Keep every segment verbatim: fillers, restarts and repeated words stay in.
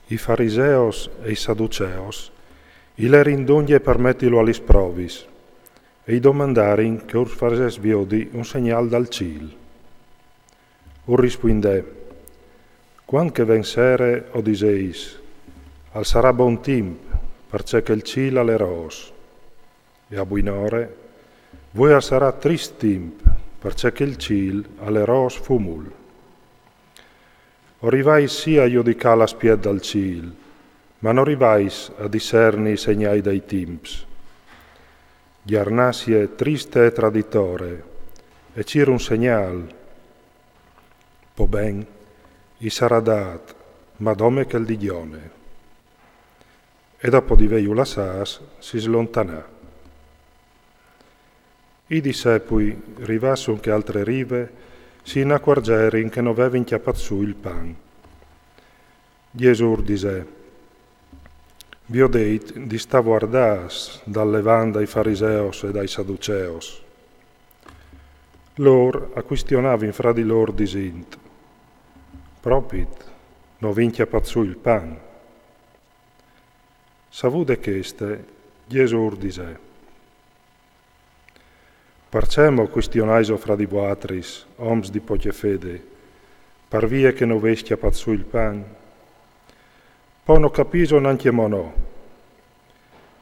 I fariseos e i saduceos i lerin dungje par metilu a lis provis, e i domandarin che ur fasès viodi un segnâl dal cîl. Ur rispuindè: Cuant che ven sere o disês: al sarà bon timp, parcè che il cîl al è rôs. E a buinore: vuê al sarà trist timp, parcè che il cîl al è rôs fumul. O rivais sì a judicâ l'aspiet dal cîl, ma no rivais a discerni i segnâi dai timps. Gjarnassie triste e traditore, e cîr un segnâl. Po ben, i sarà dât, ma dome chel di gjone. E dopo di vêju lassâts, si slontanà. I discepui, rivâts su chê altre rive, si inacuarzerin che no vevin cjapât sù il pan. Jesù ur disè: Viodêt di stâ vuardâts dal levan dai fariseos e dai saduceos. Lôr a cuistionavin fra di lôr disint: Propit, no vin cjapât sù il pan? Savude cheste, Jesù ur disè: Parcè mo cuistionaiso fra di vualtris, oms di pocje fede, par vie che no vês cjapât sù il pan? Po no capiso nancje mo no.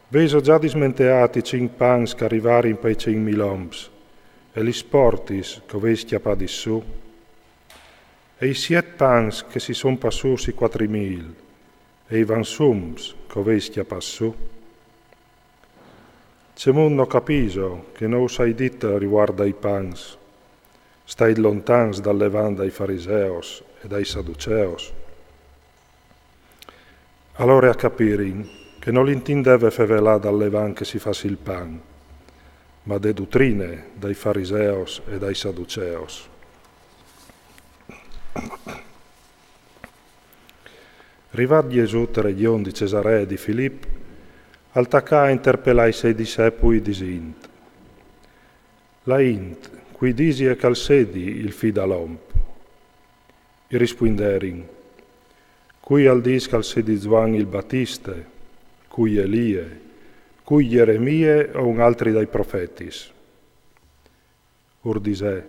Vêso za dismenteât i cinc pans che a rivarin pai cinc mil oms, e lis portis che o vês cjapadis sù? E i siet pans che si son passûts i cuatri mil, e i vansums che o vês cjapâts sù? Cemût no capiso che no us ai dit a rivuart dai pans: stait lontans dal levan dai fariseos e dai saduceos? Alore a capirin che no li intindeve fevelâ dal levan che si fâs il pan, ma de dutrine dai fariseos e dai saduceos. Rivât Jesù te regjon di Cesaree e di Filip, al tacà a interpelâ i siei discepui disint: La int, cui dîsie che al sedi il Fi dal om? I rispuinderin: Cui al dîs che al sedi Zuan il Batiste, cui Elie, cui Jeremie o un altri dai profetis. Ur disè: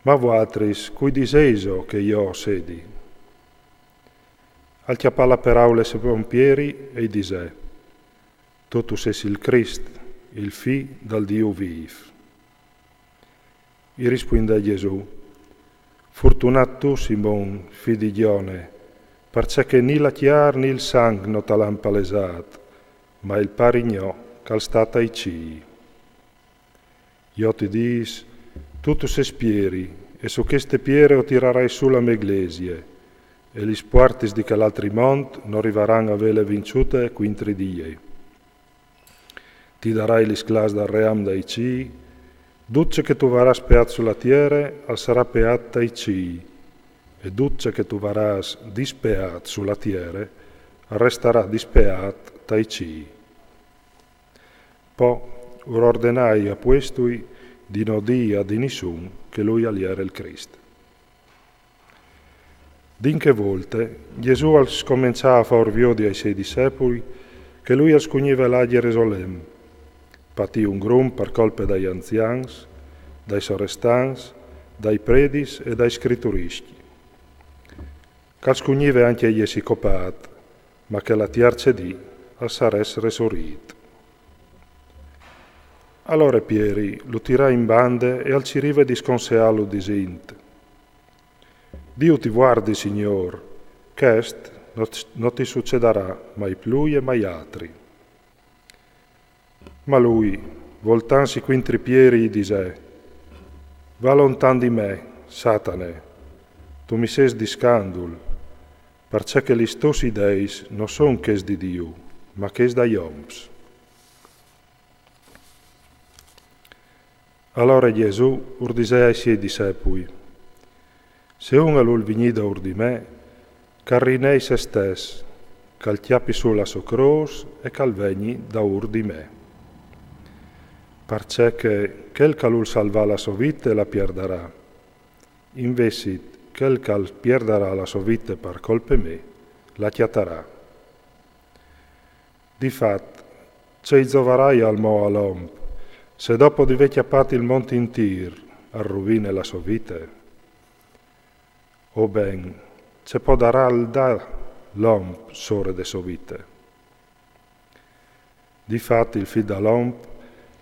Ma vualtris, cui disêso che jo o sedi? Al cjapà la peraule Simon Pieri e i disè: Tu tu sês il Crist, il Fi dal Diu vîf. I rispuindè Jesù: Furtunât tu, Simon, fi di Gjone, parcè che ni la cjar ni il sanc no tal àn palesât, ma il Pari gno che al sta tai cîi. Jo ti dîs: Tu tu sês Pieri, e su cheste piere o tirarai sù la mê glesie, e lis puartis di chel altri mont no rivaran a vêle vinçute cuintri di jê. Ti darai lis clâfs dal ream dai cîi. Dut ce che tu varâs peât su la tiere al sarà peât tai cîi, e dut ce che tu varâs dispeât su la tiere al restarà dispeât tai cîi. Po ur ordenai a puestui di no dî a di nissun che lui al jere il Crist. Di in chê volte, Jesù al scomençà a fâur viodi ai siei discepui che lui al scugnive lâ a Gjerusalem, patî un grum par colpe dai anzians, dai sorestants, dai predis e dai scrituristi, che al scugnive ancje jessi copât, ma che la tierce dì al sarès resurît. Alore Pieri lu tirà in bande e al cirive di sconseâlu disint: Diu ti vuardi, Signôr, chest no, no ti sucedarà mai plui e mai altri. Ma lui, voltantsi cuintri Pieri, i disè: Va lontan di me, Satane, tu mi sês di scandul, parcè che lis tôs ideis no son chês di Diu, ma chês dai oms. Alore Jesù ur disè ai siei discepui: Se un al vûl vignî daûr di me, che al rinei se stes, che al cjapi sù la sô crôs e che al vegni daûr di me. Parcè che chel che al vûl salvâ la sô vite la pierdarà. Invezit, chel che al pierdarà la sô vite par colpe mê, la cjatarà. Di fat, ce i zovarà jal mò a l'omp, se dopo di vê cjapât il mont intîr al ruvine la sô vite? O ben, ce podarà dâ l'omp sore de sô vite? Di fat, il Fi dal Omp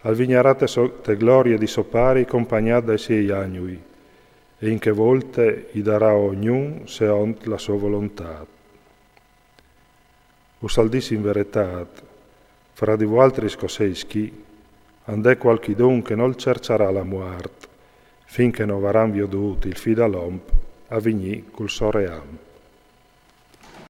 al vignarà te, so, te glorie di so Pari compagnât dai siei agnui, e in chê volte i darà a ognun seont la sô volontât. Us al dîs in veretât, fra di vualtris che o seis chi, and è cualchidun che nol cerçarà la muart, fin che no varan viodût il Fi dal Omp a vignî cul so ream.